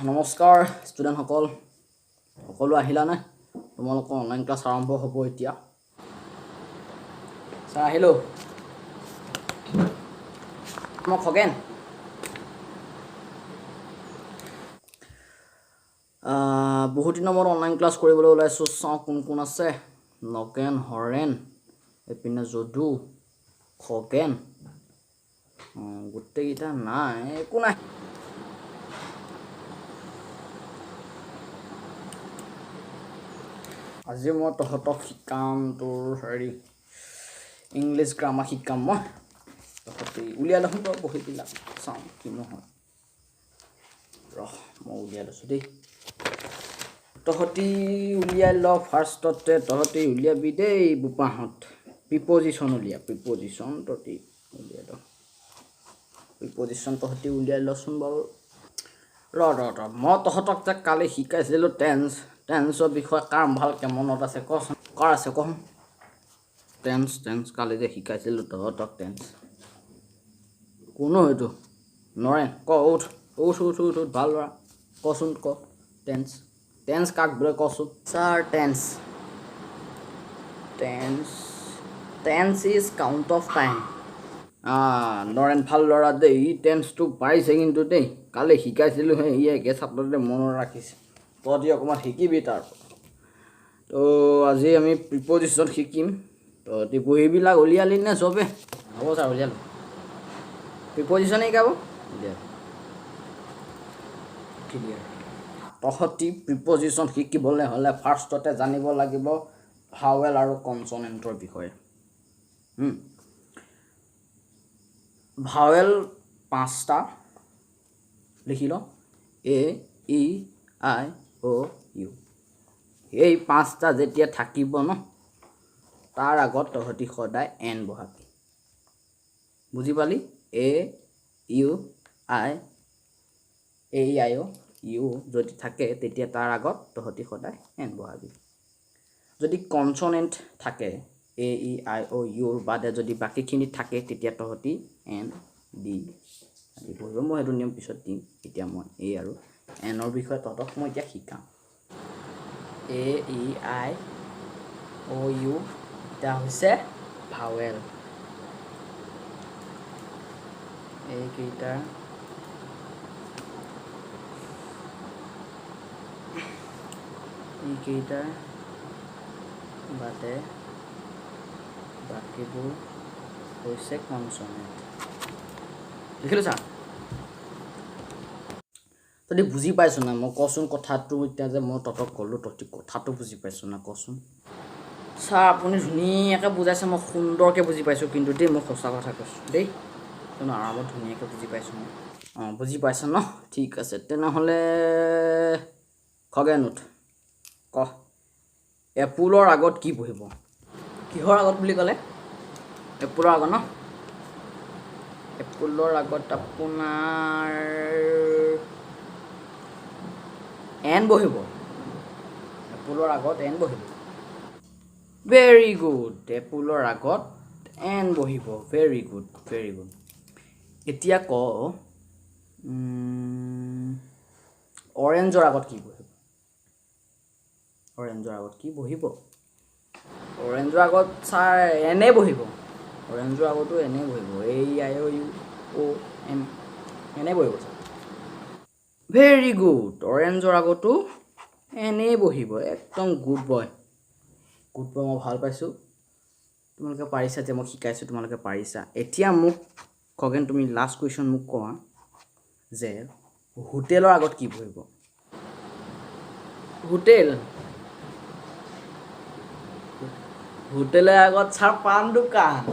নমস্কাৰ ষ্টুডেণ্টসকল, সকলো আহিলানে? তোমালোকৰ অনলাইন ক্লাছ আৰম্ভ হ'ব এতিয়া। ছাৰ, আহিলোঁ মই। খগেন, বহুত দিনৰ মূৰত অনলাইন ক্লাছ কৰিবলৈ ওলাইছোঁ। চাওঁ কোন কোন আছে। নগেন, হৰেণ, এইপিনে যদু, খগেন, গোটেইকেইটা নাই। একো নাই। আজি মই তহঁতক শিকাম, তোৰ হেৰি ইংলিছ গ্ৰামাৰ শিকাম মই। তহঁতি উলিয়াই লচোন বাৰু বহীবিলাক, চাওঁ কিনো হয়। ৰহ, মই উলিয়াই লৈছোঁ দেই। তহঁতি উলিয়াই ল। ফাৰ্ষ্টতে তহঁতি উলিয়াবি দেই বোপাহঁত, প্ৰিপজিশ্যন উলিয়া। প্ৰিপজিশ্যন তহঁতি উলিয়াই ল। প্ৰিপজিশ্যন তহঁতি উলিয়াই লচোন বাৰু। ৰ ৰ ৰ, মই তহঁতক যে কালি শিকাইছিলোঁ টেন্স, টেন্সৰ বিষয়ে কাৰ ভালকৈ মনত আছে কচোন? কাৰ আছে কচোন? টেন্স, টেন্স, কালি যে শিকাইছিলোঁ তহঁতক টেন্স, কোনো এইটো নৰেন, ক, উঠ উঠ উঠ উঠ উঠ। ভাল ল'ৰা, কচোন ক, টেন্স, টেন্স কাক বোলে কচোন? Sir, tense tense tense is count of time. Naren ভাল ল'ৰা দেই, ই টেন্সটো পাৰিছে কিন্তু দেই। কালি শিকাইছিলোঁ হে, ই একে চাপতে মনত ৰাখিছে। তহঁতি অকণমান শিকিবি তাৰ পৰা। তো আজি আমি প্ৰিপজিশ্যন শিকিম। তহঁতি বহীবিলাক উলিয়ালি নে চবে? হ'ব ছাৰ, উলিয়ালোঁ। প্ৰিপজিশ্যন শিকাব। উলিয়াই। ক্লিয়াৰ। তহঁতি প্ৰিপজিশ্যন শিকিবলৈ হ'লে ফাৰ্ষ্টতে জানিব লাগিব ভাৱেল আৰু কনচনেণ্টৰ বিষয়ে। ভাৱেল পাঁচটা লিখি ল, এ ই I O U. এই পাঁচটা যেতিয়া থাকিব ন, তাৰ আগত তহঁতি সদায় এন বহাবি। বুজি পালি? A U I, A E I O U যদি থাকে, তেতিয়া তাৰ আগত তহঁতি সদায় এন বহাবি। যদি কনচনেণ্ট থাকে, এ ই I অ' ইউৰ বাদে যদি বাকীখিনি থাকে, তেতিয়া তহঁতি এন ডি আদি বহিব। মই সেইটো নিয়ম পিছত দিম। এতিয়া মই এ আৰু এনৰ বিষয়ে তহঁতক মই এতিয়া শিকাম। এ ই I O U এটা হৈছে ভাৱেল। এইকেইটাৰ এইকেইটাৰ বাদে বাকীবোৰ হৈছে কনচনেণ্ট। লিখিলোঁ ছাৰ। তহঁতি বুজি পাইছ নাই মই কচোন কথাটো? এতিয়া যে মই তহঁতক ক'লোঁ, তহঁতি কথাটো বুজি পাইছ নাই কচোন? ছাৰ, আপুনি ধুনীয়াকৈ বুজাইছে, মই সুন্দৰকৈ বুজি পাইছোঁ কিন্তু দেই। মই সঁচা কথা কৈছোঁ দেই, একদম আৰামত ধুনীয়াকৈ বুজি পাইছোঁ মই। অঁ, বুজি পাইছ ন? ঠিক আছে তেনেহ'লে। খগেন, উঠ, ক, এপুলৰ আগত কি বহিব? কিহৰ আগত বুলি ক'লে? এপুলৰ আগত ন? এপুলৰ আগত আপোনাৰ এন বহিব। এপুলৰ আগত এন বহিব। ভেৰি গুড, এপুলৰ আগত এন বহিব। Very good, very good. এতিয়া ক, অৰেঞ্জৰ আগত কি বহিব? অৰেঞ্জৰ আগত কি বহিব? অৰেঞ্জৰ আগত ছাৰ এনে বহিব। অৰেঞ্জৰ আগতো এনে বহিব। এ I O U O N, এনে বহিব ছাৰ। ভেৰি গুড, অৰেঞ্জৰ আগতো এনেই বহিব। একদম গুড বয়, গুড বয়। মই ভাল পাইছোঁ, তোমালোকে পাৰিছা যে মই শিকাইছোঁ, তোমালোকে পাৰিছা। এতিয়া মোক খগেন, তুমি লাষ্ট কুৱেশ্যন মোক কোৱা যে হোটেলৰ আগত কি বহিব? হোটেল, হোটেলৰ আগত ছাৰ পাণ দোকান।